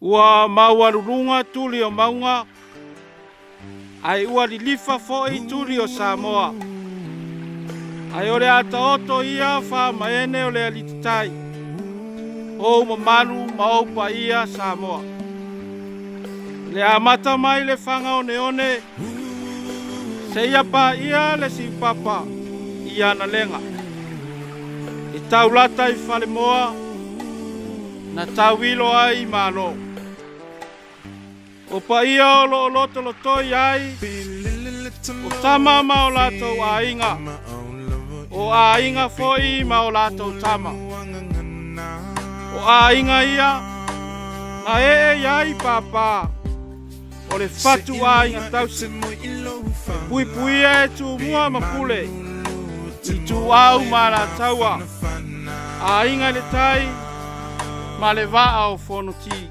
Ua maualuluga tuli o mauga, ae ua lilifa foi tuli o Samoa. Ae o le a taoto ia faamaene o le alititai, ou mamalu ma ou paia Samoa. I le amata mai le fagaoneone, seia paia le siupapa i Analega. E taulata i Falemoa, na tauilo ai Malo. O paia o lo o lotolotoi ai o tama ma o latou aiga, o aiga foi ma o latou tama. O aiga ia na ee i ai pāpā o le fatu aiga tausi, e puipuia e Tumua ma Pule, Ituau ma Alataua, Aiga i le Tai ma le Vaa o Fonoti.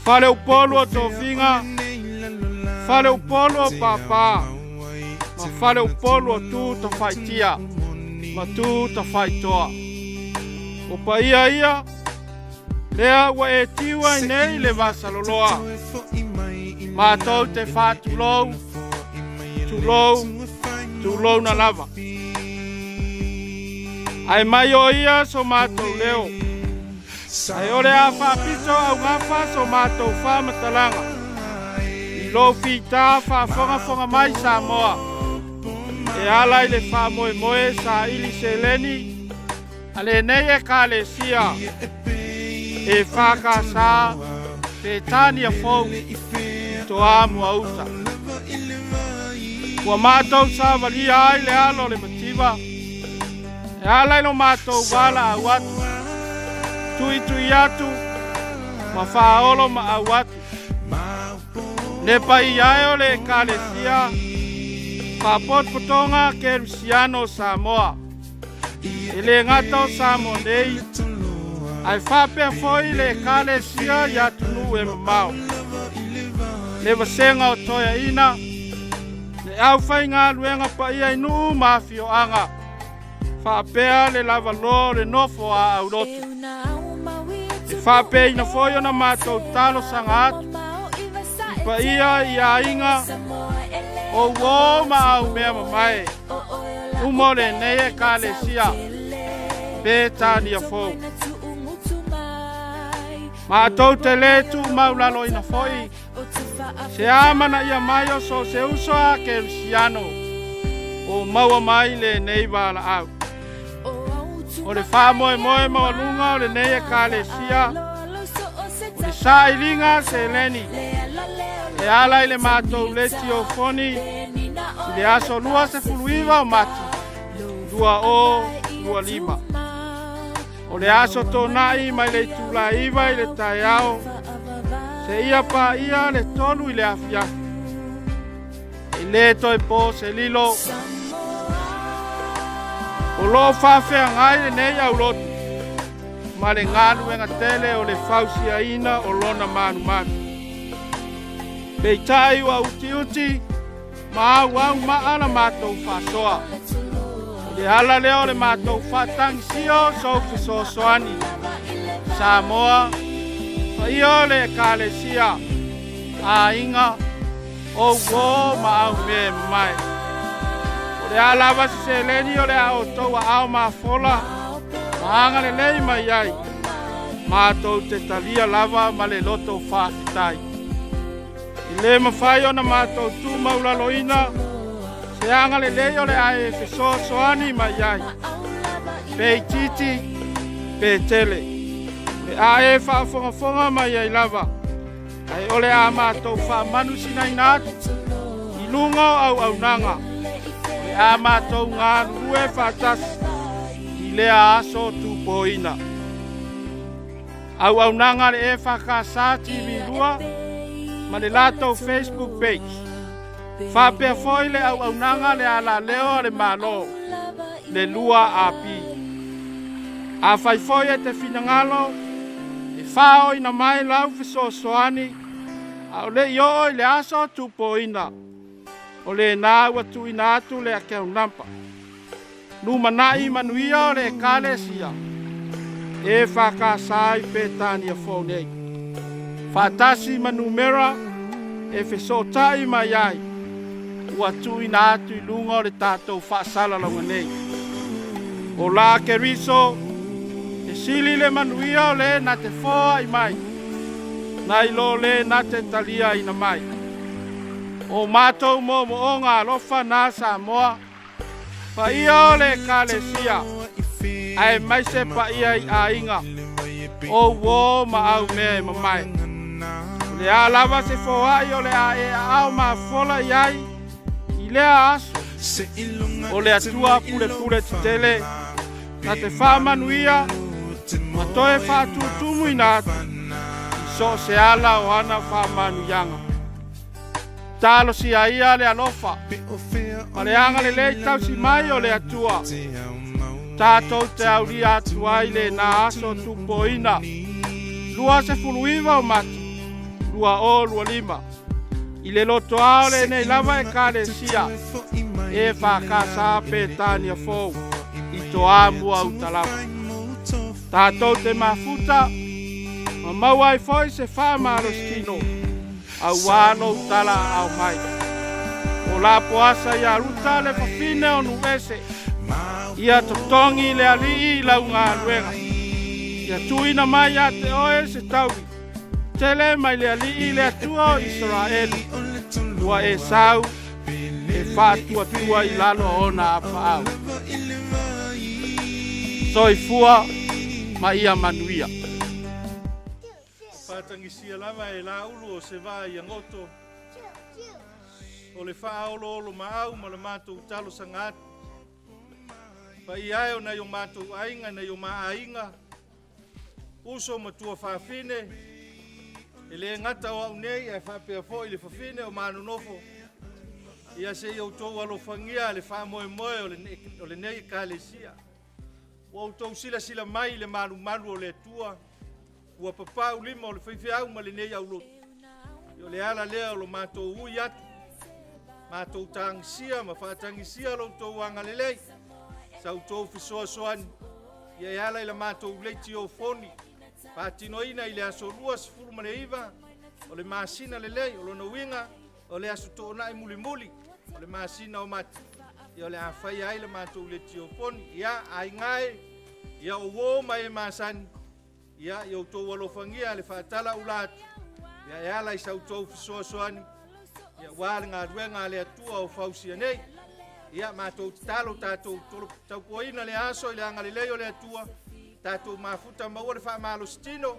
Faleupolu o Tofiga, Faleupolu o Pāpā, ma Faleupolu o Tu Tafaitia ma Tu Tafaitoa. O paia ia, lea ua e tiu ai nei le vasaloloa. Matou te faatulou, tulou, tulouna lava. Ae mai o ia so matou leo. Ae o le a faapito augafa so matou faamatalaga i lou fita faafogafoga mai Samoa e ala i le faamoemoe saili seleni a lenei Ekalesia EFKS Petania Fou i Toamuauta. Ua matou savalia ai le alo o le mativa E ala i lo matou valaau atu, tuitui atu, ma faaolo maau atu. Le paia e o le Ekalesia Faapotopotoga Kerisiano o Samoa, e le gata o Samoa nei, ae faapea foi le Ekalesia i atunuu e mamao. Le vasega o toeaina, le aufaigaluega paia i nuu ma afioaga, faapea le lavaloa o le nofo a aulotu. E faapeaina foi ona matou talosaga atu i paia i aiga o uō ma au mea mamae uma o lenei Ekalesia Petania Fou. Matou te lē tuumaulaloina foi Se amanaia mai o so o se uso a Kerisiano o maua mai lenei valaau. O le faamoemoe maualuga o lenei Ekalesia, o le sailiga seleni e ala i le matou letiofoni i le aso 29 o Mati 2025. O le aso tonaʻi mai le itula 9 i le taeao seia paia le 3 i le afiafi. E lē toe po se lilo. O lo o faafeagai lenei aulotu ma le galuega tele o le fausiaina o lona manumanu. Peitai ua utiuti ma auau maa la matou faasoa. O le ala lea o le matou faatagisio sou fesoasoani. Samoa, paia o le Ekalesia, aiga, o uō ma au mea e mamae. O le a lava se seleni o le a outou aao mafola ma agalelei mai ai, matou te talia lava ma le loto faafetai. E lē mafai ona matou tumaulaloina se agalelei o le a e fesoasoani mai ai, pe itiiti, pe tele. O le a e faafogafoga mai ai lava, ae o le a matou faamanuisinaina atu i luga o auaunaga, o le a matou galulue faatasi i lea aso tupoina. Auaunaga a le EFKS TV2 ma le latou Facebook page. Faapea foi le auaunaga le alaleo a le Malo, le 2AP. Afai foi e te finagalo e faaoina mai lau fesoasoani a o le i oo i le aso tupoina, o lena ua tuuina atu le account number. Lumanai manuia o le Ekalesia EFKS i Petania Fou nei. faatasi ma numera e fesootai mai ai ua tuuina atu i luga o le tatou faasalalauga nei. O la Keriso e sili le manuia o le na te foai mai, nai lo le na te taliaina mai. O matou moomooga alofa na Samoa, paia o le Ekalesia, aemaise paia i aiga, o uō ma au mea e mamae. O le a lava se foai o le a e aao mafola i ai i lea aso, o le Atua pulepule tetele na te faamanuia ma toe faatutumuina atu i so o se ala o ana faamanuiaga. Talosia ia le alofa ma le agalelei tausi mai o le Atua. Tatou te aulia atu ai lena aso tupoina 29 o Mati 2025 i le lotoa o lenei lava Ekalesia EFKS Petania Fou i Toamua uta lava. Tatou te mafuta ma maua ai foi se faamalositino auā lou tala aao mai. O la Poasa ia Ruta le fafine o Nuese, ia totogi le Alii i lau galuega. Ia tuuina mai ia te oe se taui tele mai le Alii le Atua o Isaraelu, ua e sau e faatuatua i lalo o ona apaau. Soifua ma ia manuia. Faatagisia lava e Laulu o se vaa i Agoto, o le faaoloolomaau ma le matou talosaga atu. Paia e o nai o matou aiga, nai o ma aiga, uso ma tuafafine, e le gata o au nei ae faapea foi le fafine o Manonofo, ia se i outou alofagia le faamoemoe o lenei Ekalesia. Ua outou silasila mai i le malumalu o le Atua, ua papau lima o le faifeau ma lenei aulotu. O le ala lea o lo matou ui atu, matou tagisia ma faatagisia lo outou agalelei, sa outou fesoasoani, ia e ala i la matou leitiofoni, faatinoina i le aso 29 o le masina lelei, o lona uiga, o le aso toonai mulimuli o le masina o Mati, ia o le a faia ai le matou letiofoni. Ia, aiga e, ia o uo ma e masani, ia, ia outou alofagia le faatalaula atu, ia e ala i sa outou fesoasoani, ia ua le galuega a le Atua o fausia nei. Ia, matou tatalo tatou taupuaina le aso i le agalelei o le Atua, tatou mafuta maua le faamalositino,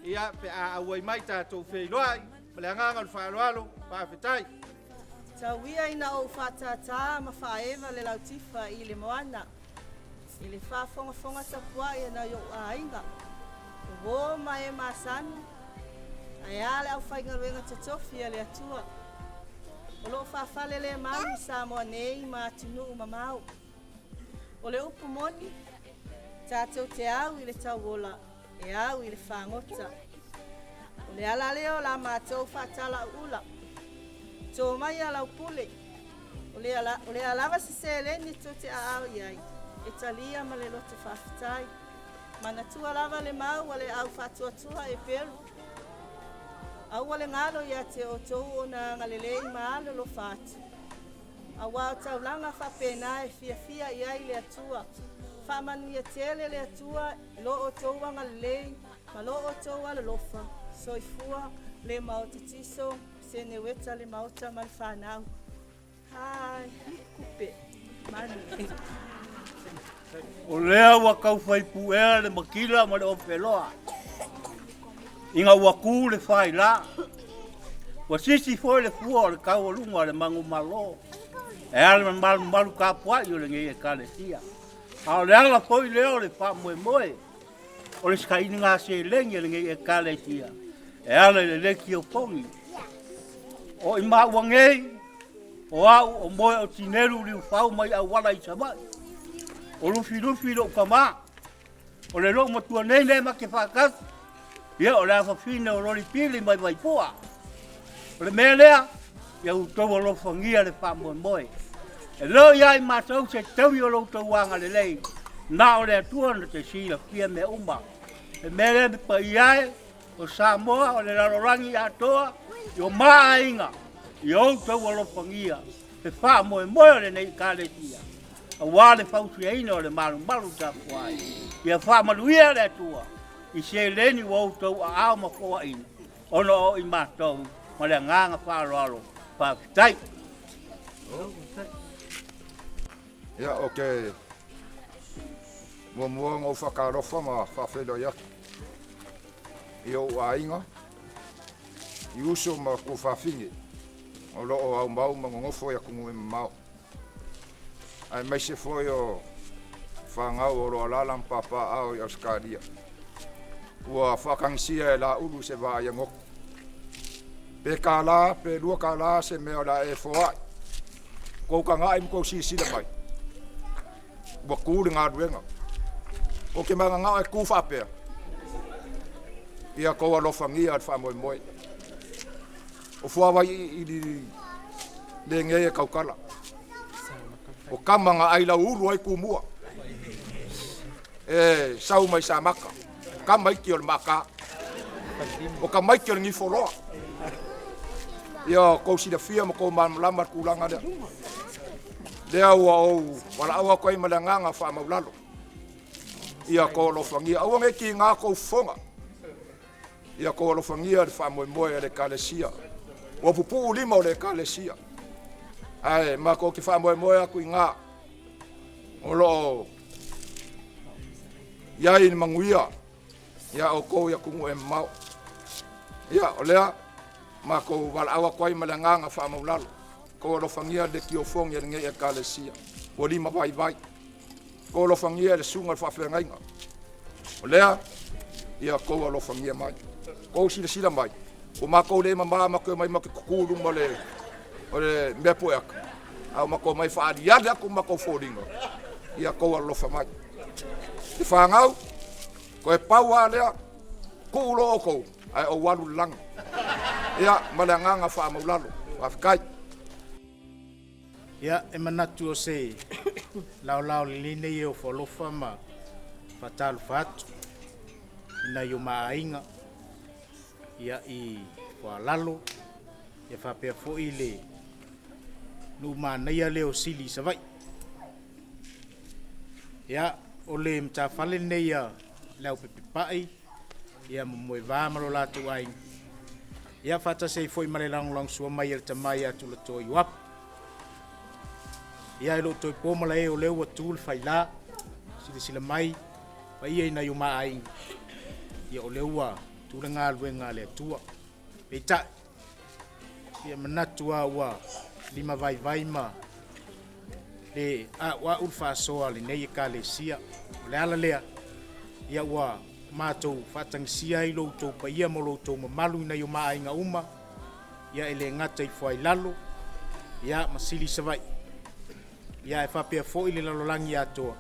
ia, pe a auai mai tatou feiloai. Ma le agaga o le faaaloalo, faafetai. Tau ia ina ou faatātā ma faaeva le lautifa i le moana, i le faafogafoga tapuai a nai ou aiga, o uō ma e masani, ae a le aufaigaluega totofi a le Atua, o lo o faafalelemalu i Samoa nei ma atunuu mamao. O le upu moni, tatou te au i le tauola, e au i le fagota. O le ala lea o la matou faatalauula. Tō mai a lau pule, o le, o le a lava se seleni tou te aao i ai, e talia ma le loto faafetai. Manatua lava le mau a le au faatuatua e pelu. Aua le galo ia te outou ona agalelei ma alolofa atu. Aua o taulaga faapena e fiafia i ai le Atua. Faamanuia tele le Atua i lo outou agalelei ma lo outou alolofa. Soifua le Maota Tiso, Seneweta le Maota ma le fanau. Hai, kupe, manu. O lea ua tau fai puea le makila ma le ofeloa. Ina ua tu le faila, ua sisi foi le fua o le taualuga o le manumalo, e ala ma malumalu tapuai o lenei Ekalesia. A o le ala foi lea o le faamoemoe o le sailiga seleni a lenei Ekalesia e ala i le letiofoni. O i maua nei, o au o moe o Tinelu Liufau mai auala i Savaii. O Lufilufi lou tama, o le lou matua nei nei ma te faatasi, ia o le afafine o Lolipili mai Vaipua. O le mea lea, ia outou alofagia le faamoemoe. E le o ia i matou se taui o lo outou agalelei, na o le Atua na te silafia mea uma. Le mea lea me paia e, O Samoa o le lalolagi atoa i o maaiga i outou alofagia le faamoemoe o lenei Ekalesia auā le fausiaina o le malumalu tapuai. Ia faamanuia le Atua i seleni ua outou aao ma foaina ona o i matou ma le agaga faaaloalo. Faafetai. Ia, ou te muamua ona ou faatalofa ma faafeiloai atu i ou aiga, i uso ma tuafafine o lo o aumau ma nonofo i atunuu e mamao, aemaise foi o fanau o lo o alaala ma papaaao i Ausetalia. Ua faatagisia e Laulu se vaai goto. Pe $1 pe $2 se mea o le a e foai. Tou tagai ma tou silasila mai, ua tu le galuega. Ou te mananao e tu faapea, ia tou alofagia le faamoemoe. O fuavai i lenei e tautala. O tama na ai lauulu ai tumua. E sau mai Samata. Tama iti o le maata. O tamaiti o le nifoloa. Ia tou silafia ma tou malamalama le tulaga lea. Lea ua ou valaau atu ai ma le agaga faamaulalo. Ia tou alofagia. Aua ne i tiga tou fofoga. Ia tou alofagia le faamoemoe a le Ekalesia. Ua pupuu lima o le Ekalesia. Ae matou te faamoemoe atu i ina o lo o i ai le manuia ia outou i atunuu e mamao. Ia, o lea matou valaau atu ai ma le agaga faamaulalo. Tou alofagia le tiofogi a lenei Ekalesia. Ua lima vaivai. Tou alofagia le susuga i le faafeagaiga. O lea, ia tou alofagia mai. Tou silasila mai, ua matou le mama matou mai matou tutu luma o le mea pueaka, a ua matou mai faaaliali atu matou foliga, ia tou alolofa mai. Le fanau, toe pau lava lea, tuu loa outou, ae ou alu i le lagi. Ia, ma le agaga faamaulalo. Faafetai. Ia, e manatu o se laolao lelei nei e ofo alofa ma faatalofa atu i nai o maaiga ia i Foalalo, ia faapea foi le nuu manaia lea o Sili i Savaii. Ia, o le matafale lenei a le aupepepai ia ma Moevā ma lo latou aiga, ia faatasi ai foi ma le lagolagosua mai a le tama ia Tulatoa Ioapu. Ia e le o toe po malae o lea ua tu le faila, silasila mai paia i nai o maaiga, ia o lea ua tu le galuega a le Atua. Peitai, ia manatu lava ua limavaivai ma le a'ua'u le faasoa a lenei Ekalesia. O le ala lea, ia ua matou faatagisia ai lo outou paia ma lo outou mamalu i nai o maaiga uma, ia e le gata i Fuailalo, ia ma Sili Savaii, ia e faapea foi le lalolagi atoa,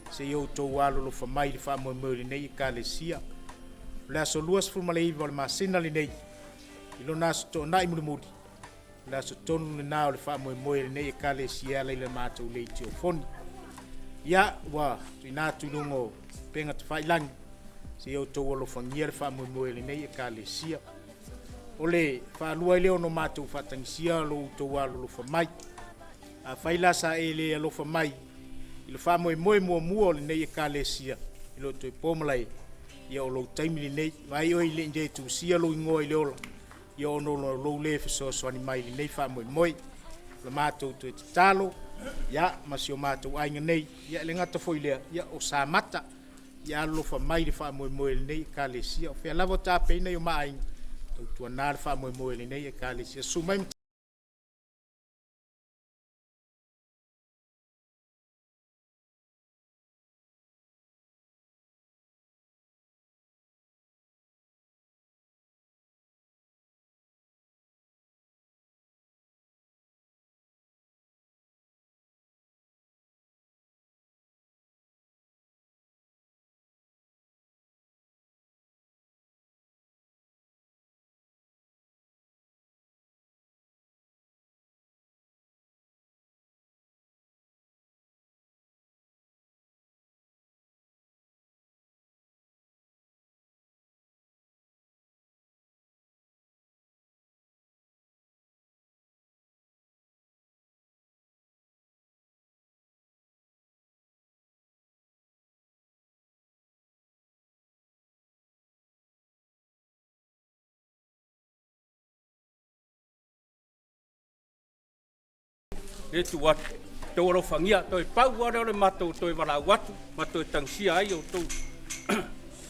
se i outou alolofa mai i le faamoemoe o lenei Ekalesia. O le aso 29 o le masina lenei, i lona aso toonai mulimuli, o le aso tonu lena o le faamoemoe o lenei Ekalesia e ala i le matou leitiofoni. Ia, ua tuuina atu i luga o upega tafailagi, se i outou alofagia le faamoemoe o lenei Ekalesia. O le faalua ai lea ona matou faatagisia lo outou alolofa mai. Afai la sa e le alofa mai i le faamoemoe muamua o lenei Ekalesia i lo toe po malae, ia o lou taimi lenei, vai oe i le i tusia lou igoa i le ola, ia ono o lou le fesoasoani mai i lenei faamoemoe. O le matou toe tatalo, ia, ma si o matou aiga nei, ia e le gata foi i lea, ia o Samata, ia alolofa mai i le faamoemoe o lenei Ekalesia. O fea lava o tapeina i o maaiga, tautuana le faamoemoe o lenei Ekalesia. Susu mai Le tu atu. Tou alofagia, toe pau lava lea o le matou toe valaau atu ma toe tagisia ai outou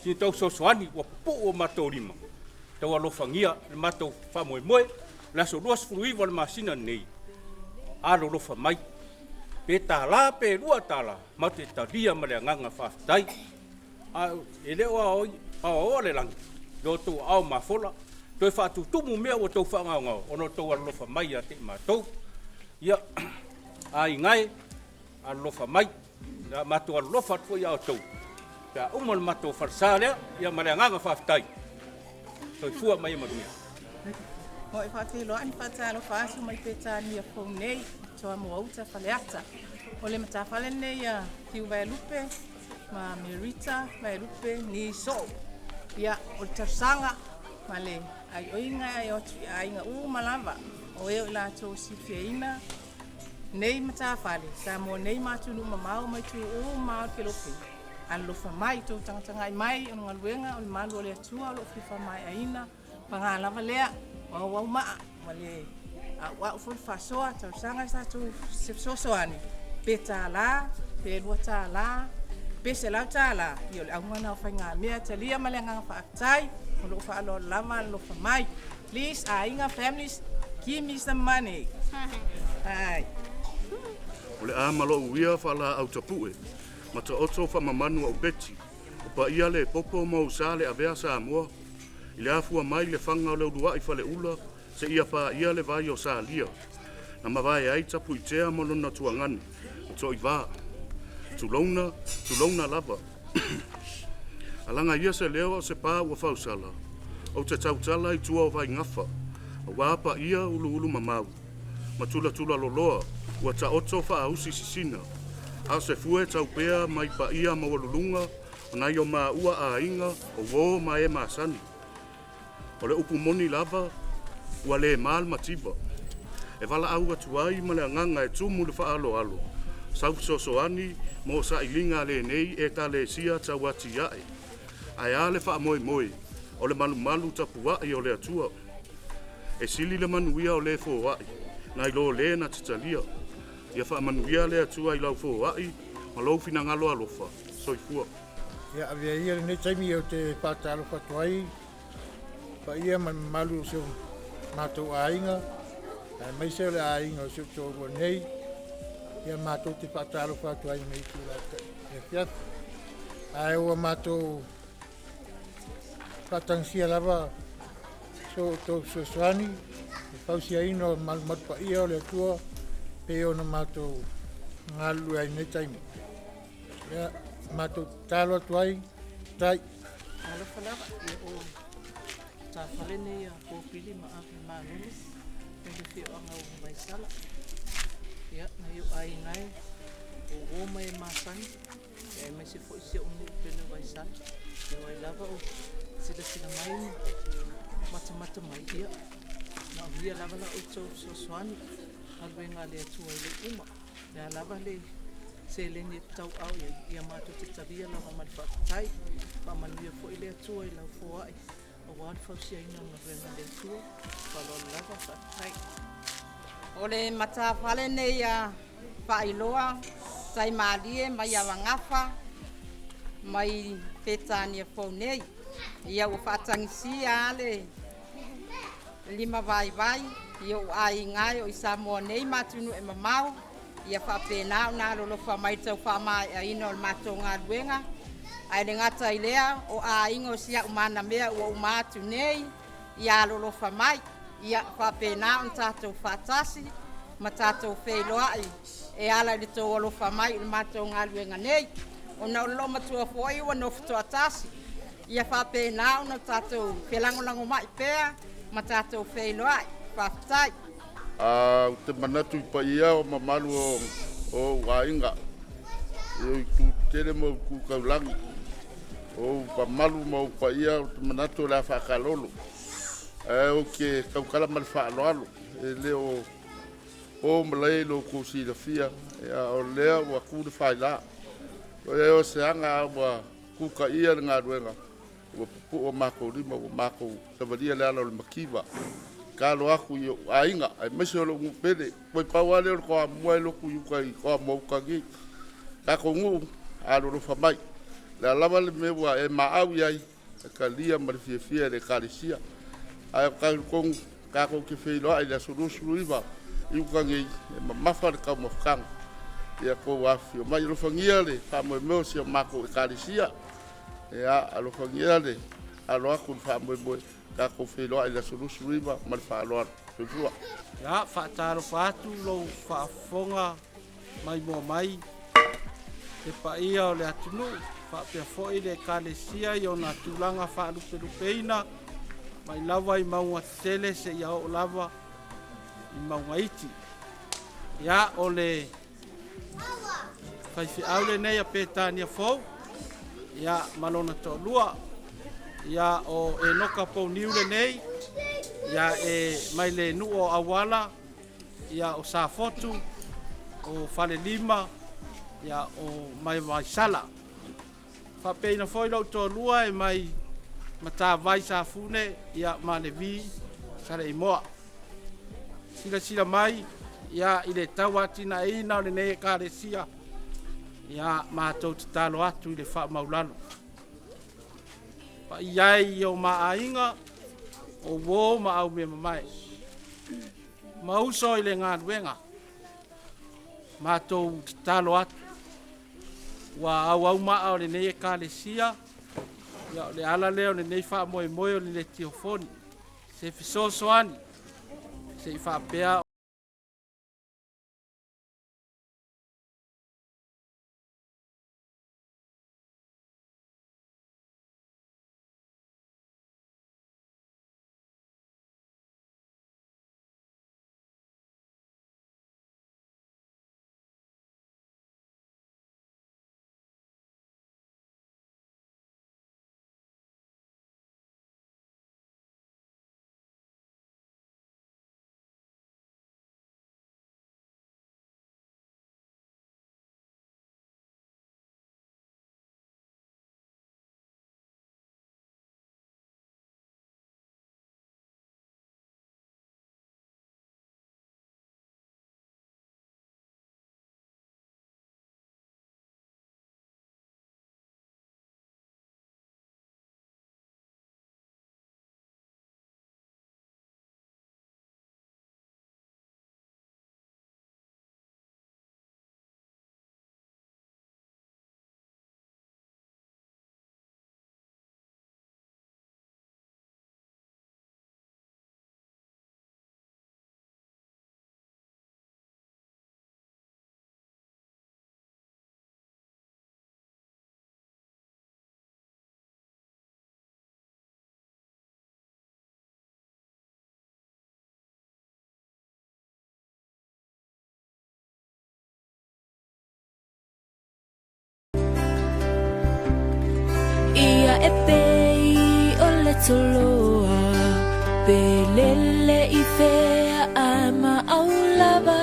sina tou fesoasoani ua pupuu o matou lima. Tau alofagia le matou faamoemoe, o le aso 29 o le masina lenei, alolofa mai, pe $1 pe $2, matou te talia ma le agaga faafetai. A e le o aoaoa le lagi i lo outou aao mafola, toe faatutumu mea ua outou faagaogao ona o outou alolofa mai ia te i matou. Ia, aiga e, alolofa mai, o le a matou alolofa atu foi ia outou pe a uma le matou falesa lea, ia ma le agaga faafetai. Soifua ma ia manuia. Mo e faafeiloai ma faatalofa atu mai Petania fou nei, Toamua uta Faleata. O le matafale lenei a Fiu Vaelupe ma Merita Vaelupe ni soo. Ia, o le talosaga ma le aioiga e atu i aiga uma lava o e o i latou silafiaina nei matafale Samoa nei ma atunuu mamao ma itu uma o le kelope. Alolofa mai tou tagatagai mai o le galuega o le malu o le Atua o loo fia faamaeaina paga lava lea o auau maa ma le auau foi le faasoa talosaga sa tatou se fesoasoani pe $1 pe $2 pe $100. Ia o le auga lena o faigamea talia ma le agaga faafetai o loo faaaloalo lava alolofa mai. Please, aiga, families, give me some money. Ai. O le a ma lou ia faalaau tapue, ma taoto faamamanu au peti, o paia le popo ma ou sa le avea Samoa, i le afua mai le faga o le uluai faleula, seia paia le vai o Salia, na mavae ai Tapuitea ma lona tuagane, o Toivā. Tulouna, tulouna lava. Alaga ia se leo o se pā ua fausala, ou te tautala i tua o Vaigafa, auā paia uluulu mamau, ma tulatula loloa ua taoto faausi sisina, a o se fue taupea mai paia maualuluga o nai o maua aiga o uō ma e masani. O le upu moni lava, ua le ma le mativa. E valaau atu ai ma le agaga e tumu le faaaloalo, sau fesoasoani mo sailiga a lenei Ekalesia tauatiae. Ae a le faamoemoe o le malumalu tapuai o le Atua. E sili le manuia o le foai, nai lo le na te talia. Ia faamanuia le Atua i lau foai ma lou finagalo alofa. Soifua. Ia avea ia lenei taimi ou te faatalofa atu ai paia ma le mamalu o si o matou aiga, aemaise o le aiga o si ou toalua nei. Ia matou te faatalofa atu ai lenei itula afiafi. Ae ua matou faatagisia lava so outou fesoasoani i fausiaina o malumalu paia o le Atua pei ona matou galulue ai nei taimi. Ia matou tatalo atu ai, tai. Alofa lava, ia o tafale nei a Pōpili ma Ave Malolo mai le afioaga o Vaisala. Ia, nai ou aiga e, o uo ma e masani, aemaise foi si ou nuu pele o Vaisala. Ia o ai lava o silasila mai ma matamata mai, ia, manaomia lava la outou fesoasoani galuega a le Atua e le uma. Le a lava le seleni e tauau i ai, ia matou te talia lava ma le faafetai. Faamanuia foi le Atua i lau foai aua le fausiaina o le galuega a le Atua. Faaaloalo lava, faafetai. O le matafale nei a faailoa taimalie mai Avagafa mai Petania fou nei. Ia ua faatagisia a le lima vaivai i ou aiga e o i Samoa nei ma atunuu e mamao. Ia faapena ona alolofa mai tau faamaeaina o le matou galuega. Ae le gata i lea o aiga o si au manamea ua uma atu nei, ia alolofa mai. Ia faapena ona tatou faatasi ma tatou feiloai e ala i le tou alofa mai i le matou galuega nei. Ona o le loomatua foi ua nofo toatasi, ia faapena ona tatou felagolagomai pea ma tatou feiloai. Faafetai. Ou te manatu i paia o mamalu o ou aiga, i ou itu tetele ma ou itu taulagi, o ou mamalu ma ou paia ou te manatu o le a faakalolo. Ae ou te tautala ma le faaaloalo, e le o po malae i lo outou silafia, ia, o lea ua tu le faila. O e o se aga ua kutaia le galuega, ua pupu'u o matou lima, ua matou savalia le ala o le mativa. Talo aku i o aiga, ai mese o lo pele, koe pau ale o le koa mua e loku i uka i koa mua uka ki. Kako ngu, alo lo famai. Le alava le mea e maau i ai, e ka lia ma le fiafia e le ekalesia. Ae o ka kong kako ke wheiloa i le aso 29 i uka ngei, e mamafa le kaumafakaga. Ia kou afifio mai alofagia le faamoemoe o si o makou ekalesia. Ia alofagia le alo aku le faamoemoe tatou feiloai i le aso 29 ma le faaaloalo. Soifua. Ia, faatalofa atu lou faafofoga mai moa mai le paia o le atunuu, faapea foi le ekalesia i ona tulaga faalupelupeina mai lava i mauga tetele seia oo lava i mauga iti. Ia, o le faifeau lenei a Petania fou, ia ma lona toalua. Ia, o Enoka Pouniu lenei, ia e mai le nuu o Auala, ia o Safotu, o Falelima, ia o mai Vaisala. Faapeina foi lou toalua e mai Matavai Safune, ia ma Levi Saleimoa. Silasila mai, ia i le tauatinaeina o lenei ekalesia, ia matou tatalo atu i le faamaulalo. Paia ai i o maaiga, o uō ma au mea mamae. Ma uso i le galuega, matou tatalo atu, ua auau maa o lenei ekalesia, ia o le ala lea o lenei faamoemoe o le letiofoni, se fesoasoani, se i faapea Ia e pei o le toloa, pe lele i fea a ma au lava.